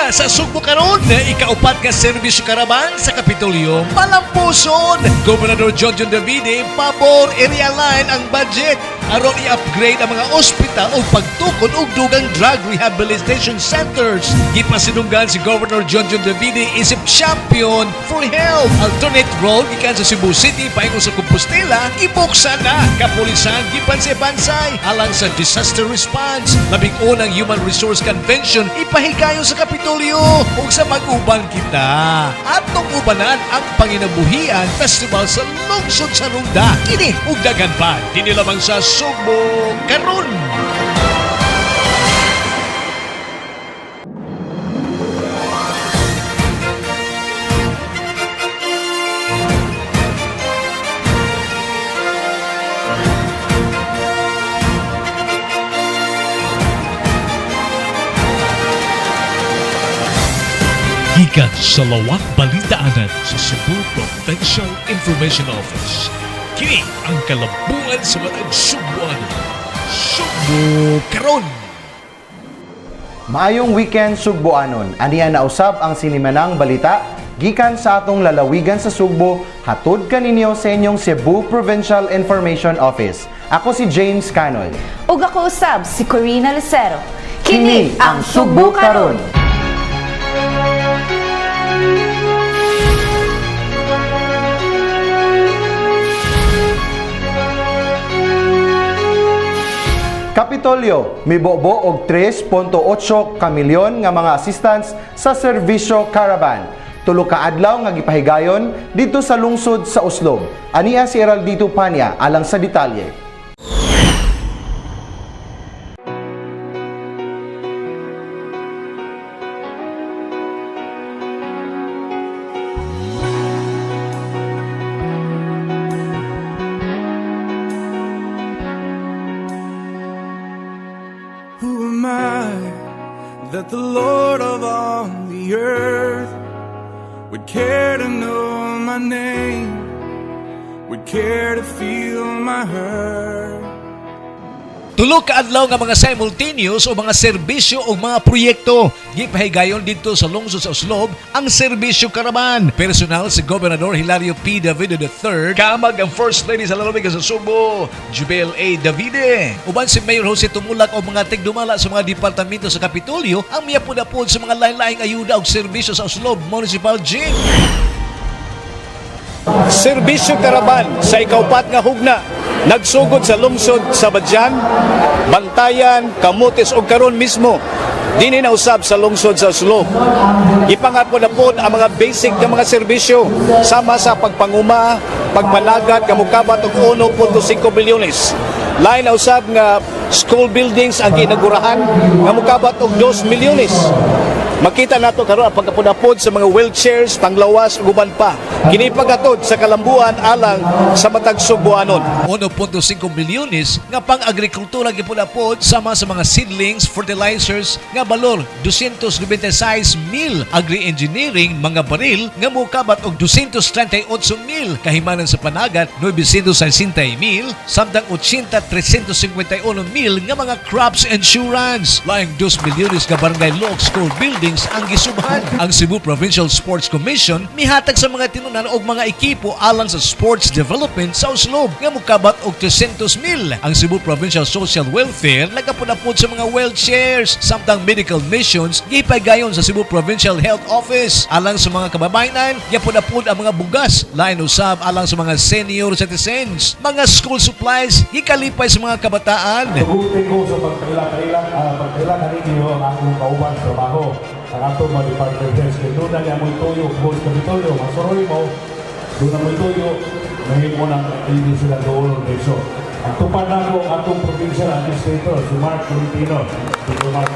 Balita sa Sugbo karon, ikaupat nga serbisyo karaban sa Kapitolyo, malampuson. Gobernador John John Davide pabor i-realign ang budget aron i-upgrade ang mga ospital o pagtukod og dugang drug rehabilitation centers. Gipasinunggan si Governor John John Davide isip champion for health. Alternate road gikan sa Cebu City paingon sa Compostela gibuksan na. Kapulisan gipansay-pansay alang sa disaster response. Labing unang Human Resource Convention ipahigayon sa Kapitolyo ug sa mag-uban kita. Atong ubanan ang Panginabuhian Festival sa lungsod sa Runda. Kini ug daghan pa dinhi lamang sa Sugbo karon. Gikan sa Lawak Balitaanan sa Cebu Provincial Information Office. Kini ang kalambuan sa matag Sugboan. Sugbo karon. Maayong weekend, Sugboanon. Aniya na usab ang sinimanang balita gikan sa atong lalawigan sa Sugbo, hatod kaninyo sa inyong Cebu Provincial Information Office. Ako si James Canoy. Ug ako usab si Corina Lucero. Kini ang Sugbo Karon. Kapitolyo, mibobo og 3.8 ka milyon nga mga assistance sa serbisyo caravan. Tulo ka adlaw nga gipahigayon didto sa lungsod sa Oslob. Ania si Heraldito Panya alang sa detalye. Who am I that the Lord of all the earth would care to know my name, would care to feel my hurt? Tulo ka adlaw nga mga simultaneous o mga serbisyo o mga proyekto gipahigayon didto sa lungsod sa Oslob ang serbisyo karaban. Personal si Gobernador Hilario P. Davide III, kaamag ang First Lady sa lalawigan sa Sugbo, Jubel A. Davide. Uban si Mayor Jose Tumulak o mga tigdumala sa mga departamento sa Kapitolyo ang miyapod-apod sa mga lain-laing ayuda og serbisyo sa Oslob Municipal Gym. Serbisyo karaban sa ikaupat nga hugna nagsugod sa lungsod sa Badyan, Bantayan, Camotes ug karon mismo dinhi na usab sa lungsod sa Oslob. Gipangapod-apod ang mga basic nga mga serbisyo sama sa pagpanguma, pagpanagat nga mokabat og 1.5 bilyones. Lain na usab nga school buildings ang ginagurahan nga mokabat og 2 milyones. Makita nato karon ang pagkapud-apod sa mga wheelchairs, panglawas ug uban pa. Kini pagatod sa kalambuan alang sa matag Sugboanon. 1.5 milyones nga pang-agrikultura gipud-apod sama sa mga seedlings, fertilizers nga balor 296 mil, agri-engineering mga baril nga mokabat og 238 mil, kahimanan sa panagat 960 mil, samtang 80,351 mil nga mga crops insurance. Laing 2 milyones nga barangay log school buildings ang gisubhan. Ang Cebu Provincial Sports Commission mihatag sa mga tinunan og mga ekipo alang sa sports development sa Oslob nga mokabat og 300 mil. Ang Cebu Provincial Social Welfare nagapud-apod sa mga wheelchairs, samtang medical missions gipagayon sa Cebu Provincial Health Office alang sa mga kababayenan. Gipud-apod ang mga bugas, lain usab alang sa mga senior citizens. Mga school supplies gikalipay sa mga kabataan. Tugutin ko sa pagkaila kaninyo ang akong kauban sa trabaho, ang atong mga department heads. Kaya doon na niya mo'y tuyo, boss Kapitolyo, masuroy mo, doon na mo'y tuyo, mahimo nang hindi sila doon ang beso. Ang tupad na ko ang atong provincial administrator, si Mark Tolentino. Si Mark.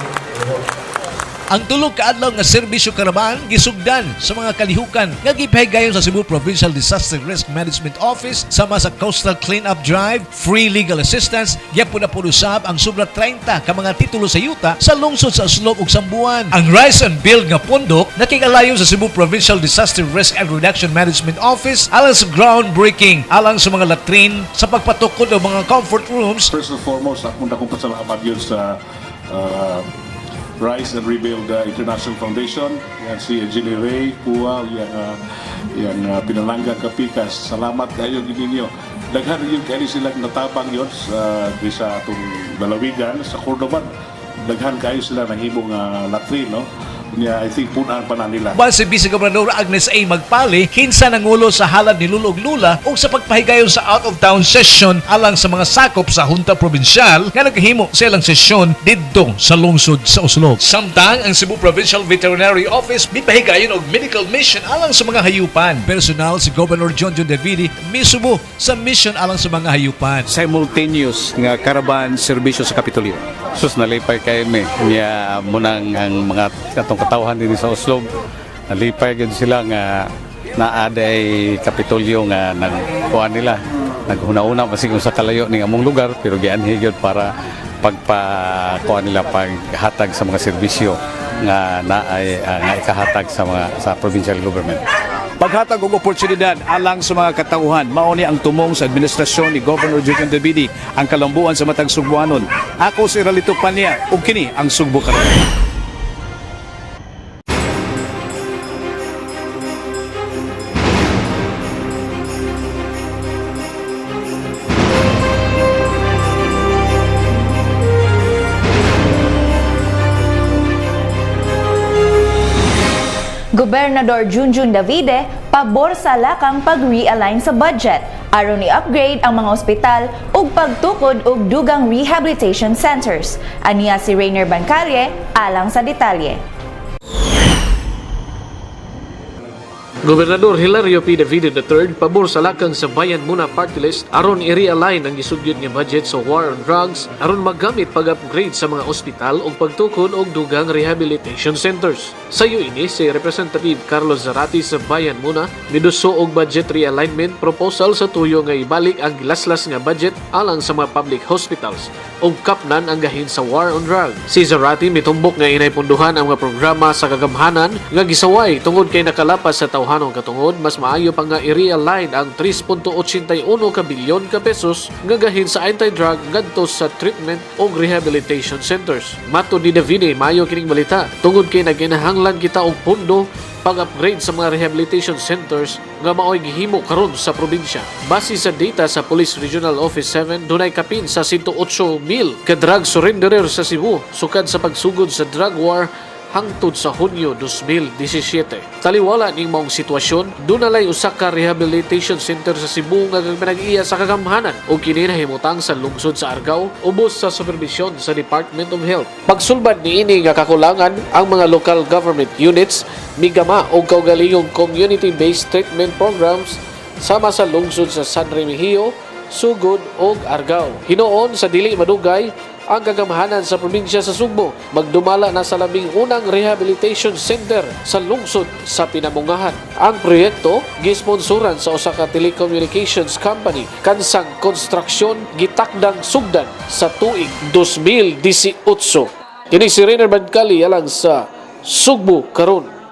Ang tulog kaadlaw nga serbisyo karaban gisugdan sa mga kalihukan nga gipahigayon sa Cebu Provincial Disaster Risk Management Office sama sa Coastal Cleanup Drive, free legal assistance, gyapon na pod usab ang sobra 30 ka mga titulo sa yuta sa lungsod sa Oslob ug Sambuan. Ang Rise and Build nga pondok nakig-alayon sa Cebu Provincial Disaster Risk and Reduction Management Office alang sa groundbreaking, alang sa mga latrin, sa pagpatukod og mga comfort rooms. First and foremost, akong dakong pasalamat yun sa Rise and Rebuild International Foundation. Yan si Engineer Ray Pua, yang pinalangga Kapikas. Salamat kayo ninyo. Daghan yun kayo silang natabang yun sa atong lalawigan sa Cordovan. Daghan kayo sila nahimong latrine, no? Nya, I think punan pa na nila. Uban si Vice Gobernador Agnes A. Magpali, kinsa nangulo sa halad ni Lolo ug Lula ug sa pagpahigayon sa out-of-town session alang sa mga sakop sa Junta Provincial nga naghimo sa ilang sesyon didto sa lungsod sa Oslob. Samtang ang Cebu Provincial Veterinary Office mipahigayon og medical mission alang sa mga hayupan. Personal si Governor John John Davide misubo sa mission alang sa mga hayupan. Simultaneous nga caravan serbisyo sa Kapitolyo. Sus, nalipay kayo mi. Niya munang ang mga atong katawhan din sa Oslob. Nalipay gyud sila nga naa day Kapitolyo nga nagkuan nila. Naghuna-una pa siguro sa kalayo ning among lugar pero gianhi gyud para pagpa kuan nila, paghatag sa mga serbisyo nga naay nga ikahatag sa mga sa provincial government. Paghatag og oportunidad alang sa mga katawhan, mao ni ang tumong sa administrasyon ni Governor Junjun Davide, ang kalambuan sa matag Sugbuanon. Ako si Ralito Panya ug kini ang Sugbo Karon. Gobernador Junjun Davide pabor sa lakang pag-realign sa budget aron i-upgrade ang mga ospital ug pagtukod og dugang rehabilitation centers. Aniya si Rainer Bancalle alang sa detalye. Gobernador Hilario P. Davide III pabor sa lakang sa Bayan Muna Party List aron i-realign ang gisugyot nga budget sa war on drugs aron magamit pag-upgrade sa mga ospital ug pagtukod og dugang rehabilitation centers. Sayo ini si Representative Carlos Zarate sa Bayan Muna miduso og budget realignment proposal sa tuyo nga ibalik ang gilaslas nga budget alang sa mga public hospitals ug kapnan ang gahin sa war on drugs. Si Zarate mitumbok nga inay punduhan ang mga programa sa kagamhanan nga gisaway tungod kay nakalapas sa tawhanong katungod. Mas maayo pa nga i-realign ang 3.81 ka bilyon ka pesos nga gahin sa anti-drug ngadto sa treatment ug rehabilitation centers. Matod ni Davide, maayo kining balita tungod kay nagkinahanglan kita og pundo pag-upgrade sa mga rehabilitation centers nga maoy gihimo karon sa probinsya. Base sa data sa Police Regional Office 7, dunay kapin sa 108,000 ka drug surrenderer sa Cebu sukad sa pagsugod sa drug war hangtod sa Hunyo 2017. Taliwala ning maong sitwasyon, dunalay usa ka rehabilitation center sa Cebu nga pinag-iya sa kagamhanan ug kini nahimutang sa lungsod sa Argao, ubos sa supervision sa Department of Health. Pagsulbad niini nga kakulangan, ang mga local government units migama og kaugalingong community-based treatment programs sama sa lungsod sa San Remigio, Sugod ug Argao. Hinuon sa dili madugay, ang kagamhanan sa probinsya sa Sugbo magdumala na sa 11 rehabilitation center sa lungsod sa Pinamungahan. Ang proyekto gisponsoran sa usa ka telecommunications company kansang konstruksyon gitakdang sugdan sa tuig 2018. Kini si Rainer Badkali alang sa Sugbo Karon.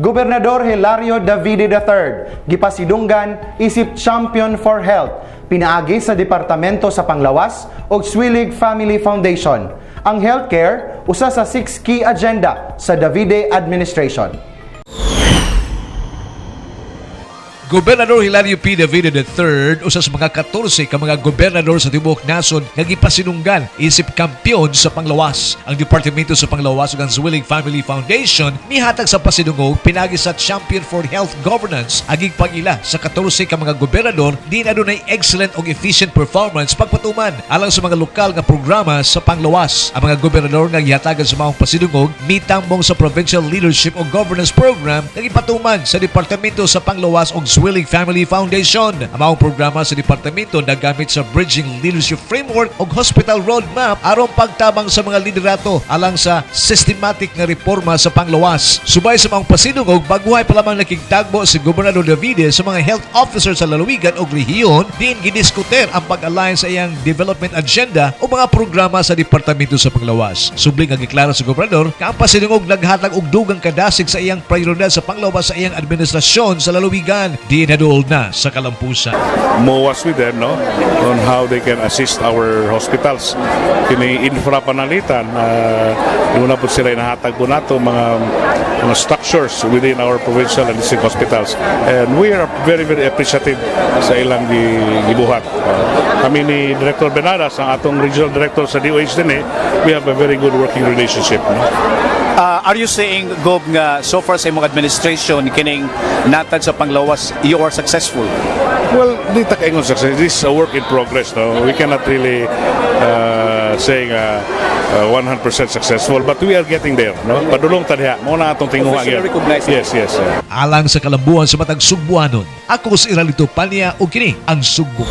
Gobernador Hilario Davide III gipasidunggan isip Champion for Health pinaagi sa Departamento sa Panglawas ug Zuellig Family Foundation. Ang healthcare usa sa six key agenda sa Davide administration. Gobernador Hilario P. Davide III, usa sa mga 14 ka mga gobernador sa tibuok nasod nga gipasinunggan isip kampiyon sa panglawas. Ang Departamento sa Panglawas ug ang Zuellig Family Foundation mihatag sa pasidungog pinagi sa Champion for Health Governance agig pag-ila sa 14 ka mga gobernador din adunay excellent ug efficient performance pagpatuman alang sa mga lokal nga programa sa panglawas. Ang mga gobernador nga gihatagan sa maong pasidungog mitambong sa Provincial Leadership o Governance Program nga gipatuman sa Departamento sa Panglawas ug Zuellig Family Foundation. Ang maong programa sa departamento nagamit sa Bridging Leadership Framework ug Hospital Roadmap aron pagtabang sa mga liderato alang sa systematic nga reforma sa panglawas. Subay sa maong pasidungog, baguhay pa lamang nakigtagbo si Gobernador Davide sa mga health officer sa lalawigan ug rehiyon diin gidiskuter ang pag-align sa iyang development agenda o mga programa sa departamento sa panglawas. Subli nga giklara sa gobernador nga ang pasidungog naghatag og dugang kadasig sa iyang prioridad sa panglawas sa iyang administrasyon sa lalawigan diin haduol na sa kalampusan. MOAS with them, no, on how they can assist our hospitals. Kini infra panalitan, una po sila inahatag po nato mga structures within our provincial and district hospitals. And we are very, very appreciative sa ilang gibuhat. Kami ni Director Benadas, ang atong regional director sa DOH din eh, we have a very good working relationship. No? Are you saying, Gob, nga so far sa imong administration, kining natad sa panglawas, you are successful? Well, di ta kaingon success. This is a work in progress. No? We cannot really say 100% successful, but we are getting there. No? Padulong ta diha. Mao na atong tinguha Officially gyud. recognized. Yes. Alang sa kalambuan sa matag Sugbuanon, ako si Iralito Pania ug kini ang Sugbo.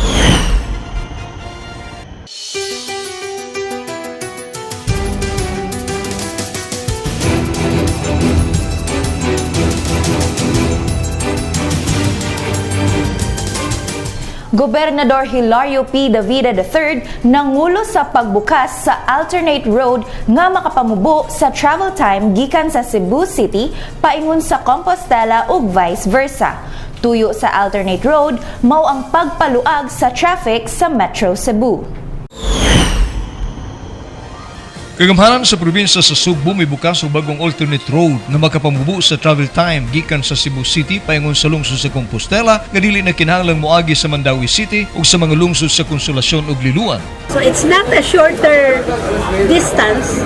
Gobernador Hilario P. Davide III nangulo sa pagbukas sa alternate road nga makapamubo sa travel time gikan sa Cebu City paingon sa Compostela ug vice versa. Tuyo sa alternate road mao ang pagpaluag sa traffic sa Metro Cebu. Kagamhanan sa probinsya sa Sugbo may bukas og bagong alternate road na makapamubo sa travel time gikan sa Cebu City paingon sa lungsod sa Compostela nga dili na kinahanglang moagi sa Mandaue City ug sa mga lungsod sa Consolacion ug Liluan. So it's not a shorter distance,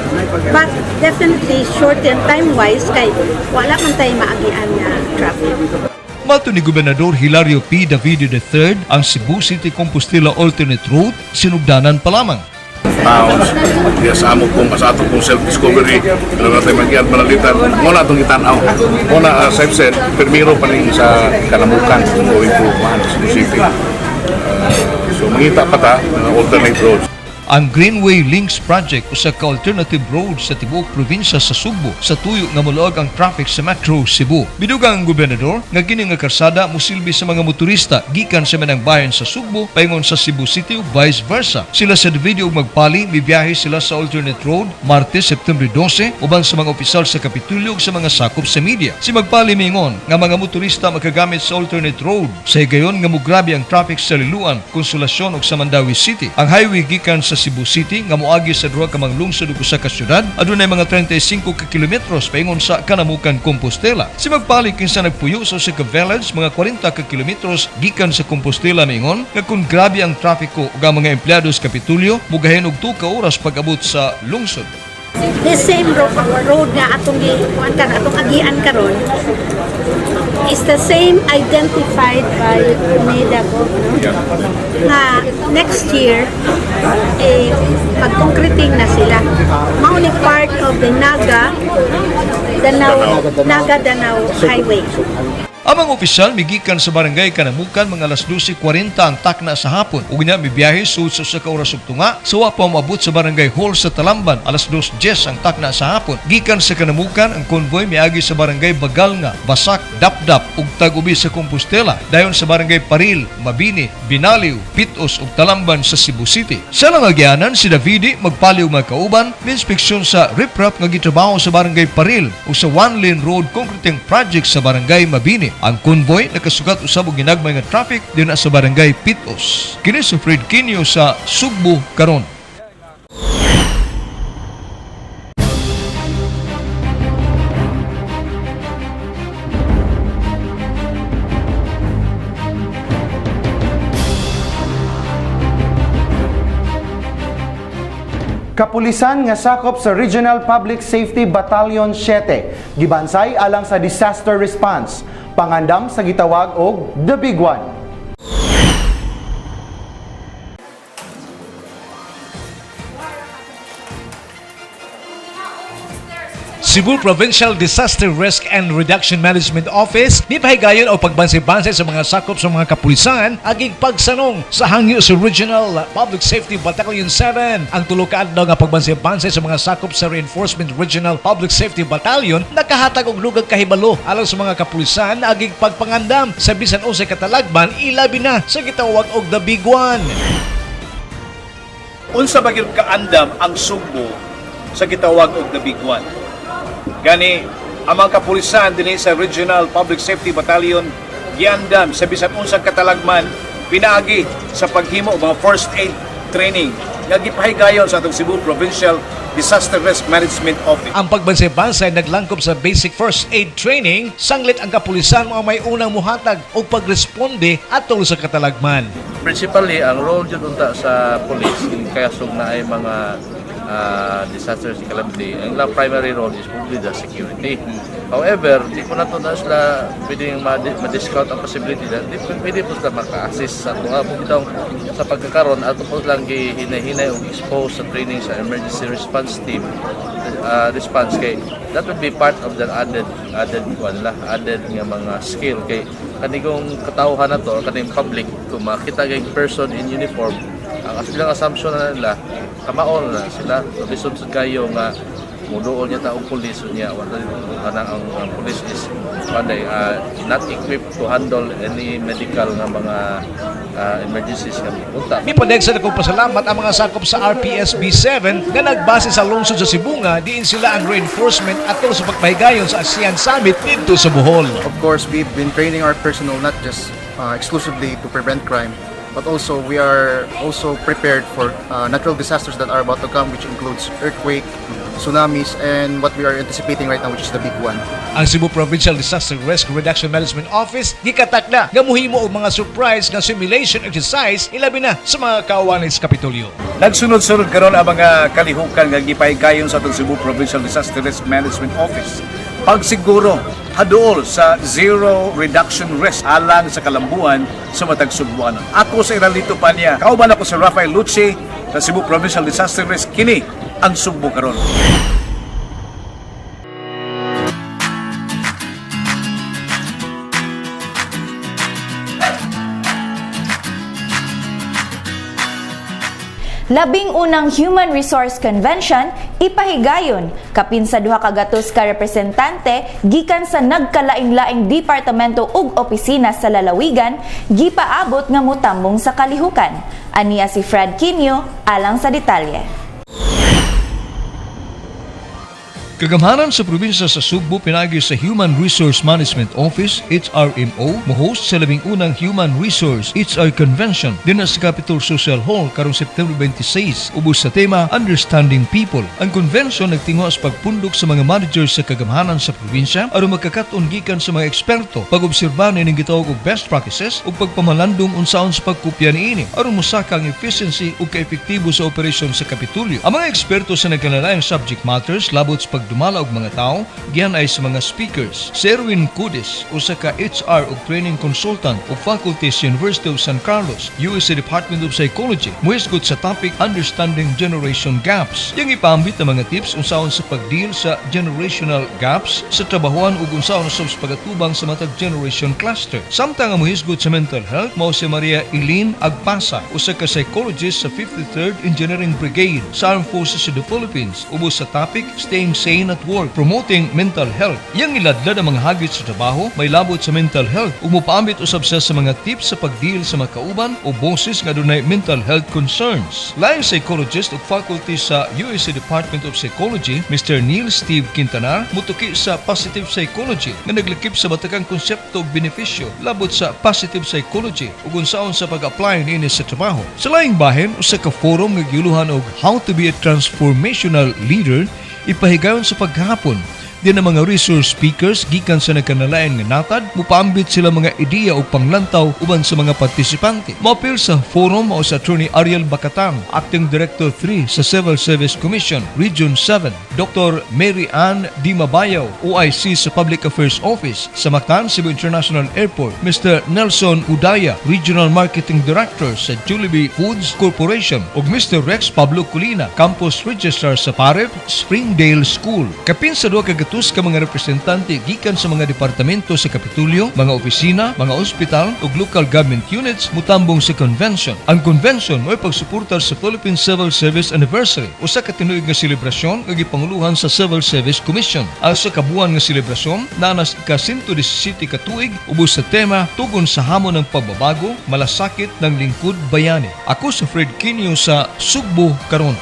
but definitely shorter time-wise kay wala man tayo maagian nga traffic. Mato ni Gobernador Hilario P. Davide III, ang Cebu City Compostela Alternate Road sinugdanan pa lamang. Towns diya sa amo kong sa atong kong self-discovery pero na tayo magyad manalitan mo na atong gitanaw mo na, as I've said, primero pa rin sa Kanamukan going to Mahan, Cebu City. So mangita pa ta mga alternate roads. Ang Greenway Links Project usa ka alternative road sa tibuok probinsya sa Sugbo sa tuyo nga moluag ang traffic sa Metro Cebu. Bidugang ang gobernador nga kini nga karsada mosilbi sa mga motorista gikan sa manang bayan sa Sugbo paingon sa Cebu City ug vice versa. Sila sa Davide ug Magpali mibiyahe sila sa alternate road Martes, September 12 uban sa mga opisyal sa Kapitolyo ug sa mga sakop sa media. Si Magpali miingon nga mga motorista makagamit sa alternate road sa higayon nga mugrabe ang traffic sa Liluan, Consolacion ug sa Mandaue City. Ang highway gikan sa Cebu City nga moagi sa duha ka mga lungsod ug usa ka syudad adunay mga 35 ka kilometros paingon sa Kanamukan, Compostela. Si Magpali kinsa nagpuyo sa usa ka village mga 40 ka kilometros gikan sa Compostela miingon nga kung grabe ang trapiko ug ang mga empleyado sa Kapitolyo mugahin og 2 ka oras pag-abot sa lungsod. This same road nga atong gikuan kan atong agian karon is the same identified by NEDA Gov, no? Na next year eh mag-concreting na sila. Mao ni part of the Naga Danao Highway. Ang mga opisyal migikan sa barangay Kanamukan mga alas 12:40 ang takna sa hapon. Ug nya mibiyahe sud sa usa ka oras ug tunga sa wa pa moabot sa barangay hall sa Talamban alas 2:10 ang takna sa hapon. Gikan sa Kanamukan ang convoy miagi sa barangay Bagalnga, Basak, Dapdap ug Tag-ubi sa Compostela. Dayon sa barangay Paril, Mabini, Binaliw, Pit-os ug Talamban sa Cebu City. Sa lang agyanan si Davide Magpali ug mga kauban miinspeksyon sa riprap nga gitrabaho sa barangay Paril ug sa one lane road concreting project sa barangay Mabini. Ang convoy nakasugat usab og ginagmay nga traffic dinha sa barangay Pit-os. Kini si Fred Quinio sa Sugbo karon. Kapulisan nga sakop sa Regional Public Safety Battalion 7, gibansay alang sa disaster response, pangandam sa gitawag og The Big One. Cebu Provincial Disaster Risk and Reduction Management Office mipahigayon og pagbansay-bansay sa mga sakop sa mga kapulisan aging pagsanong sa hangyo sa Regional Public Safety Battalion 7. Ang tulo ka adlaw nga pagbansay-bansay sa mga sakop sa Reinforcement Regional Public Safety Battalion nakahatag og dugang kahibalo alang sa mga kapulisan aging pagpangandam sa bisan unsay katalagman, ilabi na sa gitawag og the big one. Unsa ba gyud kaandam ang Sugbo sa gitawag og the big one? Gani ang mga kapulisan dinhi sa Regional Public Safety Battalion giandam sa bisan unsang katalagman pinaagi sa paghimo og mga first aid training nga gipahigayon sa atong Cebu Provincial Disaster Risk Management Office. Ang pagbansay-bansay naglangkob sa basic first aid training sanglit ang kapulisan mao may unang muhatag og pagresponde atol sa katalagman. Principally, ang role jud unta sa police in kaso naay mga disasters and calamity, ang ilang primary role is probably the security. However, di po nato na sila pwedeng ma-discount ang possibility na di pwede po sila maka-assist sa ato. Po bitong sa pagkakaron ato po lang gihinay-hinay og expose sa training sa emergency response team response kay that would be part of the added added kuan nila, added nga mga skill kay kanigong katawhan na to, kaning public, kung makita kay person in uniform, ang silang assumption na nila kamaon na sila. So lisod sad kayo nga muduol niya taong pulis niya wala kanang ang police is panday not equipped to handle any medical nga mga emergencies nga punta. Mipadeg sa dakong pasalamat ang mga sakop sa RPSB 7 nga nagbase sa lungsod sa Cebu nga diin sila ang reinforcement atol sa pagpahigayon sa ASEAN Summit didto sa Bohol. Of course, we've been training our personnel not just exclusively to prevent crime, but also we are also prepared for natural disasters that are about to come, which includes earthquake, tsunamis, and what we are anticipating right now, which is the big one. Ang Cebu Provincial Disaster Risk Reduction Management Office gikatakda nga muhimo og mga surprise nga simulation exercise, ilabi na sa mga kawanis Kapitolyo. Nagsunod-sunod karon ang mga kalihukan nga gipahigayon sa atong Cebu Provincial Disaster Risk Management Office. Pagsiguro haduol sa zero reduction risk alang sa kalambuan sa matag Sugbuanon. Ako sa Iralito Panya, kauban ako si Rafael Lucci sa Cebu Provincial Disaster Risk, kini ang Sugbo Karon. 11th Human Resource Convention ipahigayon kapin sa 200 ka representante gikan sa nagkalaing-laing departamento ug opisina sa lalawigan gipaabot nga motambong sa kalihukan. Ania si Fred Quinio alang sa detalye. Kagamhanan sa probinsya sa Sugbo pinagi sa Human Resource Management Office, HRMO, mo-host sa 11th Human Resource HR Convention dinhi sa Capitol Social Hall karong September 26 ubos sa tema Understanding People. Ang convention nagtinguha sa pagpundok sa mga managers sa kagamhanan sa probinsya aron magkakat-on gikan sa mga eksperto, pag-obserba nining gitawag og best practices ug pagpamalandong unsaon sa pagkopya niini aron mosaka ang efficiency ug kaepektibo sa operasyon sa Kapitolyo. Ang mga eksperto sa nagkalalayang subject matters labot sa pagdumala og mga tao gianay sa mga speakers. Si Erwin Cudis, usa ka HR ug training consultant ug faculty sa University of San Carlos, USA Department of Psychology, muhisgot sa topic Understanding Generation Gaps. Yang ipambit ang mga tips unsaon sa pag-deal sa generational gaps sa trabahoan ug unsaon sa pagatubang sa matag generation cluster. Samtang ang muhisgot sa mental health mao si Maria Eileen Agpasa, usa ka psychologist sa 53rd Engineering Brigade sa Armed Forces of the Philippines, ubos sa topic Staying Sane at Work, Promoting Mental Health. Yang iladlad ang mga hagit sa trabaho may labot sa mental health ug mopaambit usab siya sa mga tips sa pag-deal sa mga kauban o bosses nga dunay mental health concerns. Laing psychologist ug faculty sa USC Department of Psychology, Mr. Neil Steve Quintanar, mutuki sa positive psychology nga naglakip sa batakang konsepto ug benepisyo labot sa positive psychology ug unsaon sa pag-apply niini sa trabaho. Sa laing bahin, usa ka forum nga giuluhan og How to be a Transformational Leader ipahigayon sa paghapon. Din ang mga resource speakers gikan sa nagkanalain nga natad, mupaambit sila mga ideya o panglantaw uban sa mga partisipante. Moapil sa forum mao sa Attorney Ariel Bakatang, Acting Director 3 sa Civil Service Commission, Region 7, Dr. Mary Ann Di Mabayaw, OIC sa Public Affairs Office sa Mactan Cebu International Airport, Mr. Nelson Udaya, Regional Marketing Director sa Jollibee Foods Corporation, ug Mr. Rex Pablo Colina, Campus Registrar sa PAREP Springdale School. Kapin sa 200 ka mga representante gikan sa mga departamento sa Kapitulyo, mga opisina, mga ospital ug local government units mutambong sa convention. Ang convention mo'y pagsuportar sa Philippine Civil Service Anniversary, usa ka tinuig nga selebrasyon nga gipanguluhan sa Civil Service Commission. Ang sa kabuan nga selebrasyon nanas ika-117 ka tuig ubos sa tema "Tugon sa hamon ng pagbabago, malasakit ng lingkod bayani." Ako si Fred Quinio sa Sugbo Karon.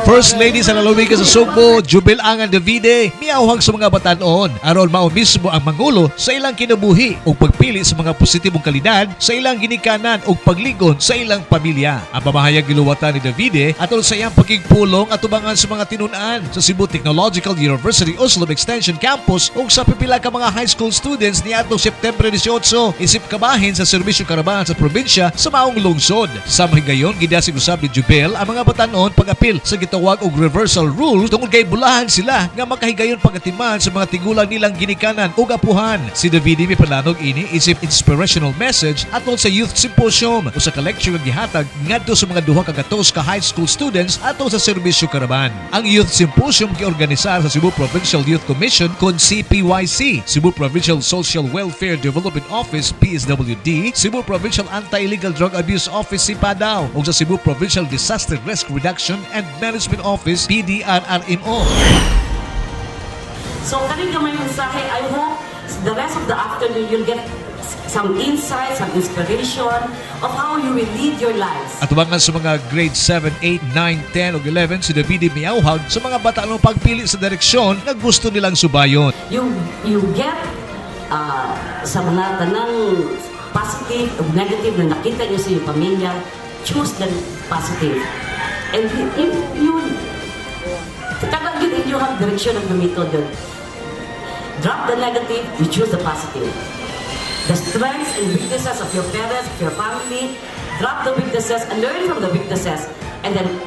First Lady sa lalawigan sa Sugbo, Jubil Angan Davide, miawhag sa mga batanon aron mao mismo ang mangulo sa ilang kinabuhi ug pagpili sa mga positibong kalidad sa ilang ginikanan ug pagligon sa ilang pamilya. Ang pamahayag giluwatan ni Davide atol sa iyang pagkigpulong atubangan sa mga tinun-an sa Cebu Technological University Oslob Extension Campus ug sa pipila ka mga high school students niadtong September 18 isip kabahin sa serbisyo karabahan sa probinsya sa maong lungsod. Sa gayon, gidasig usab ni Jubel ang mga batanon pag-apil sa gitawag og reversal rule tungod kay bulahan sila nga makahigayon pagatiman sa mga tigulang nilang ginikanan ug apuhan. Si Davide mipalanog ini isip inspirational message atol sa Youth Symposium, usa ka lecture nga gihatag ngadto sa mga 200 ka high school students atol sa serbisyo karaban. Ang Youth Symposium giorganisar sa Cebu Provincial Youth Commission kon CPYC, Cebu Provincial Social Welfare Development Office PSWD, Cebu Provincial Anti-Illegal Drug Abuse Office CIPADAO ug sa Cebu Provincial Disaster Risk Reduction and Management Office PDRRMO. So kaning gamay mensahe, I hope the rest of the afternoon you'll get some insight, some inspiration of how you will lead your lives. Atubangan sa mga grade 7, 8, 9, 10 ug 11, si Davide miawhag sa mga bata ang pagpili sa direksyon nga gusto nilang subayon. You get sa mga tanang positive o negative na nakita niyo sa iyong pamilya, choose the positive. And you tagal yun inyo ang direksyon ng gamiton yun. Drop the negative, you choose the positive. The strengths and weaknesses of your parents, of your family, drop the weaknesses and learn from the weaknesses. And then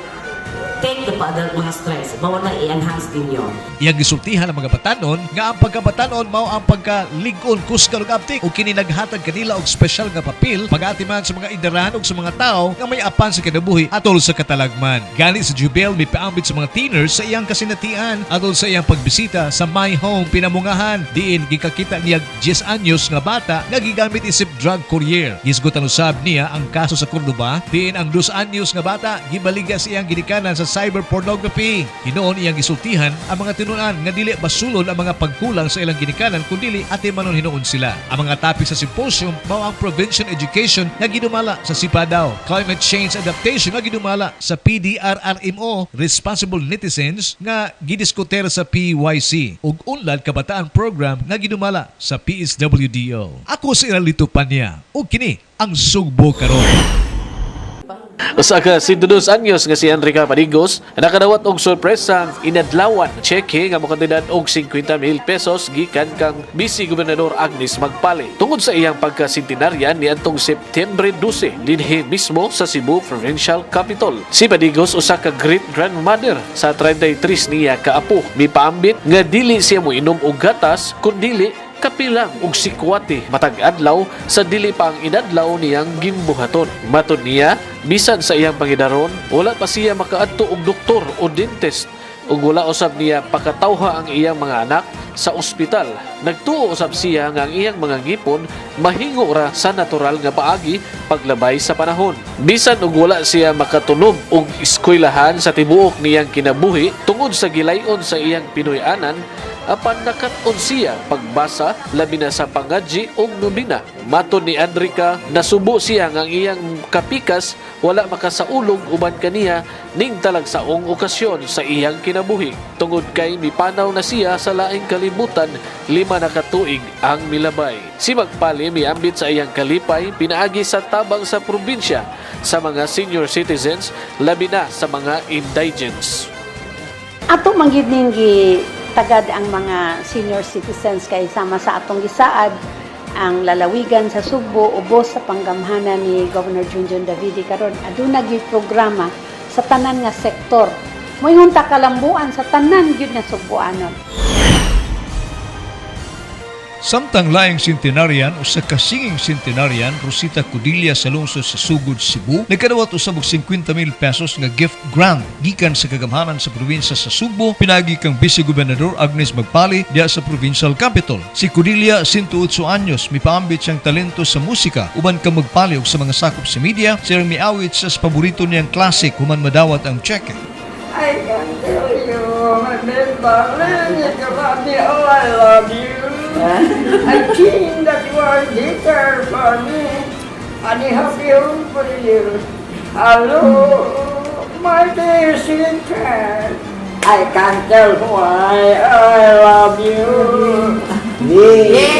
take the mga strengths. Bawal na i-enhance ninyo. Iyang gisultihan ang mga batanon nga ang pagkabatanon mao ang pagkalig-on, kusgan ug abtik ug kini naghatag kanila og espesyal nga papel pag-atiman sa mga idaran ug sa mga tawo nga may apan sa kinabuhi atol sa katalagman. Gani si Jubel mipaambit sa mga teeners sa iyang kasinatian atol sa iyang pagbisita sa My Home Pinamungahan, diin gikakita niya 10 anyos nga bata nga gigamit isip drug courier. Gisgutan usab niya ang kaso sa Cordoba, diin ang 2 anyos nga bata gibaligya sa iyang ginikanan sa cyber pornography. Hinuon iyang gisultihan ang mga tinunan nga dili basulon ang mga pagkulang sa ilang ginikanan kundili atimanon hinuon sila. Ang mga topic sa symposium mao ang prevention education nga gidumala sa SIPADAO, climate change adaptation nga gidumala sa PDRRMO, responsible netizens nga gidiskuter sa PYC, ug Unlad Kabataan Program nga gidumala sa PSWDO. Ako si Iralito Panya ug kini ang Sugbo Karon. Usa ka 102 anyos nga si Enrica Padigos nakadawat og sorpresang inadlawan cheque nga mokantidad og 50 mil pesos gikan kang Vice Gobernador Agnes Magpali tungod sa iyang pagkasentenaryan niadtong September 12 dinhi mismo sa Cebu Provincial Capitol. Si Padigos usa ka great grandmother sa 33 niya kaapo. Mipaambit nga dili siya moinom og gatas kundili kape lang og sikwate matag adlaw sa dili pa ang inadlaw niyang gimbuhaton. Matod niya, bisan sa iyang pangidaron, wala pa siya makaadto og doktor o dentist ug wala usab niya pakatawha ang iyang mga anak sa ospital. Nagtuo usab siya nga ang iyang mga ngipon mahingo ra sa natural nga paagi paglabay sa panahon. Bisan og wala siya makatunob og eskwelahan sa tibuok niyang kinabuhi tungod sa gilayon sa iyang Pinoy-anan, apan nakat-on siya pagbasa, labi na sa pangadji ug nobina. Matod ni Andrika, nasubo siya nga ang iyang kapikas wala makasaulog uban kaniya ning talagsaong okasyon sa iyang kinabuhi tungod kay mipanaw na siya sa laing kalibutan 5 na katuig ang milabay. Si Magpali miambit sa iyang kalipay pinaagi sa tabang sa probinsya. sa mga senior citizens, labi na sa mga indigents. Ato man gyud ning tagad ang mga senior citizens kay sama sa atong gisaad ang lalawigan sa Sugbo ubos sa panggamhanan ni Governor Junjun Davide karon, aduna gyud programa sa tanan nga sektor. Moingon ta kalambuan sa tanan gyud nga Sugboanon. Samtang laing centenarian, usa ka singing centenarian, Rosita Codilla sa lungsod sa Sugod, Cebu, nagkadawat usab og 50,000 pesos nga gift grant gikan sa kagamhanan sa probinsya sa Sugbo pinaagi kang Vice Gobernador Agnes Magpali diha sa provincial capital. Si Codilla, 108 anyos, mipaambit siyang talento sa musika uban kang Magpali og sa mga sakop sa media, siya miawit sa paborito niyang classic human madawat ang cheque. I can tell you, my best darling, you love me, oh, I love you. I think that you are bitter for me, and I happy home for you. Hello, my dear sweet friend. I can't tell why I love you.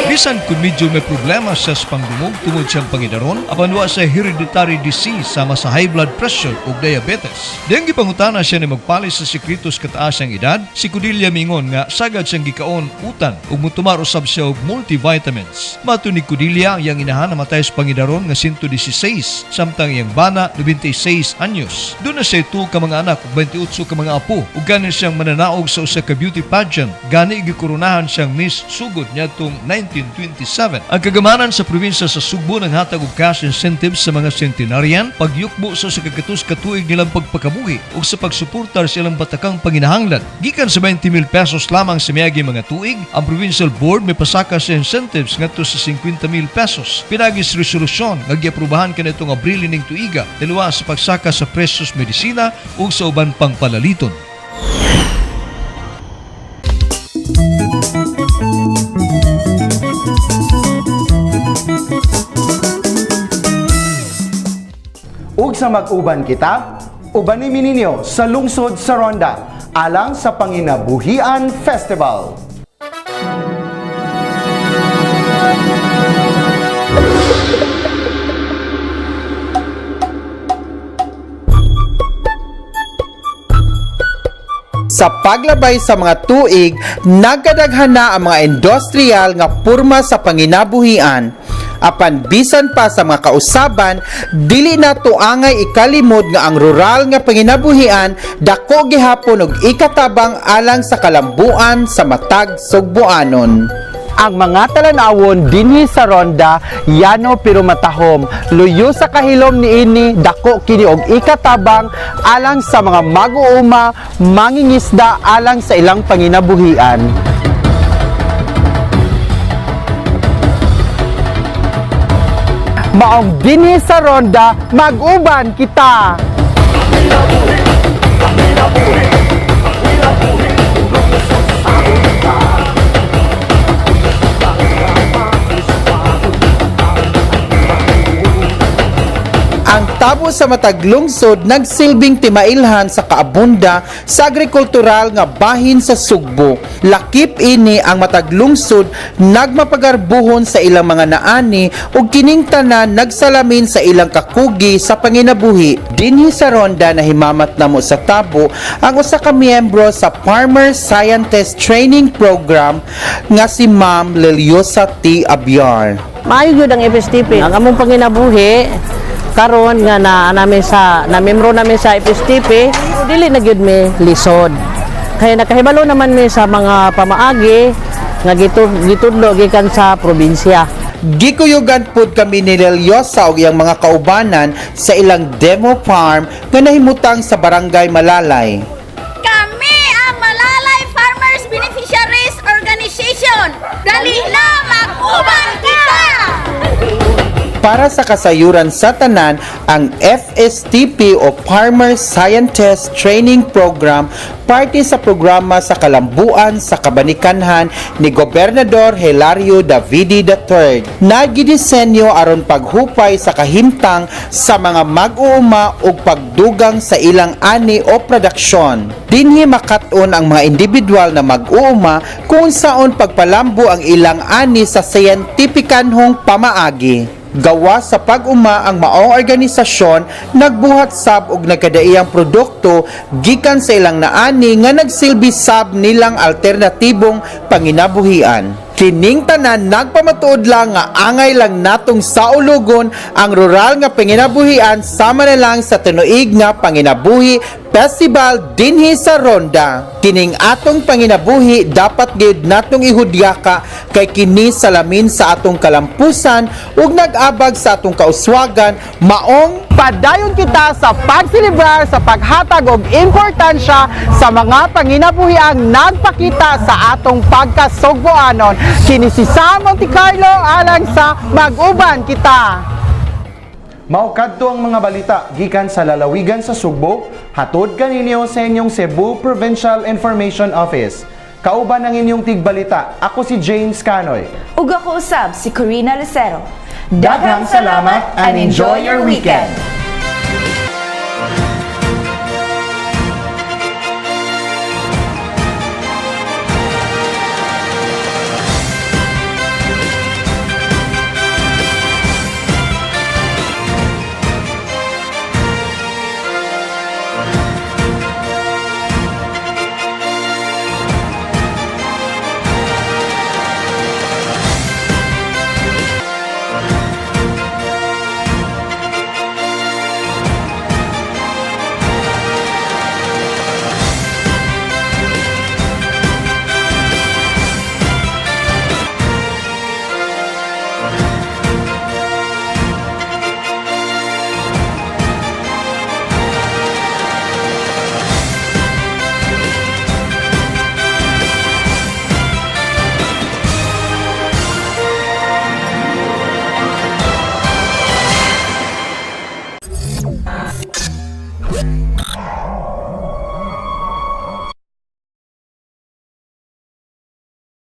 Bisan kung medyo may problema siya sa pangdungog tungod siyang pangidaron, apan wa sa hereditary disease sama sa high blood pressure ug diabetes. Diyang gipangutana siya ni Magpali sa sekreto sa kataasang edad, si Codilla mingon nga sagad siyang gikaon utan ug mutumar usab siya og multivitamins. Matud ni Codilla, ang iyang inahan namatay sa pangidaron nga 116, samtang iyang bana 96 anyos. Duna siya 2 ka mga anak ug 28 ka mga apo ug gani siyang mananaog sa usa ka beauty pageant. Gani gikoronahan siyang Miss Sugod niadtong 1927. Ang kagamhanan sa probinsya sa Sugbo nanghatag og cash incentives sa mga centenarian, pagyukbo sa 100 ka tuig nilang pagpakabuhi ug sa pagsuportar sa ilang batakang panginahanglan. Gikan sa 20,000 pesos lamang sa miagi mga tuig, ang provincial board may pasaka sa incentives ngadto sa 50,000 pesos. Pinaagi sa resolusyon nga giaprobahan kanitong Abril ning tuiga, tiluwa sa pagsaka sa presyos medisina ug sa uban pang palaliton. Ug sa mag-uban kita, ubani mi ninyo sa lungsod sa Ronda alang sa Panginabuhian Festival. Sa paglabay sa mga tuig, nagkadaghan na ang mga industrial nga purma sa panginabuhian. Apan bisan pa sa mga kausaban, dili na tuangay ikalimod nga ang rural nga panginabuhian dako gihapon og ikatabang alang sa kalambuan sa matag Sugbuanon. Ang mga talan-awon dinhi sa Ronda, yano pero matahom. Luyo sa kahilom niini, dako kini og ikatabang alang sa mga mag-uuma, mangingisda alang sa ilang panginabuhian. Maong dinhi sa Ronda, mag-uban kita! Ang tabo sa matag lungsod nagsilbing timailhan sa kaabunda sa agrikultural nga bahin sa Sugbo. Lakip ini ang matag lungsod nagmapagarbuhon sa ilang mga naani ug kining tanan nagsalamin sa ilang kakugi sa panginabuhi. Dinhi sa Ronda nahimamat namo sa tabo ang usa ka miyembro sa Farmer Scientist Training Program nga si Ma'am Liliosa T. Abiar. Maayo gyud ang FSTP. Ang among panginabuhi karon nga na namin sa na membro namin sa FSTP, dili na gyud mi lisod. Kaya nakahibalo naman mi sa mga pamaagi nga gitudlo gikan sa probinsya. Gikuyugan pud kami ni Leliosa ug iyang mga kaubanan sa ilang demo farm nga nahimutang sa Barangay Malalay. Kami ang Malalay Farmers Beneficiaries Organization. Dali na, mag-uban kita! Para sa kasayuran sa tanan, ang FSTP o Farmer Scientist Training Program parte sa programa sa kalambuan sa kabanikanhan ni Gobernador Hilario Davide III. Nagidisenyo aron paghupay sa kahimtang sa mga mag-uuma ug pagdugang sa ilang ani o produksyon. Dinhi makat-on ang mga individual na mag-uuma kung saon pagpalambo ang ilang ani sa scientifikanhong pamaagi. Gawas sa pag-uma, ang maong organisasyon nagbuhat sab og nagkadaiyang produkto gikan sa ilang naani nga nagsilbi sab nilang alternatibong panginabuhian. Kining tanan nagpamatuod lang nga angay lang natong saulugon ang rural nga panginabuhian, sama na lang sa tinuig nga Panginabuhi Festival dinhi sa Ronda. Kining atong panginabuhi dapat gayud natong ihudyaka kay kini salamin sa atong kalampusan ug nag-abag sa atong kauswagan. Maong padayon kita sa pagselebrar sa paghatag og importansya sa mga panginabuhiang nagpakita sa atong pagkasugboanon. Kini si Sam Monte Carlo alang sa Mag-uban Kita. Mao kadto ang mga balita gikan sa lalawigan sa Sugbo, hatod kaninyo sa inyong Cebu Provincial Information Office. Kauban ang inyong tigbalita, ako si James Canoy. Ug ako usab si Corina Lucero. Daghang salamat and enjoy your weekend.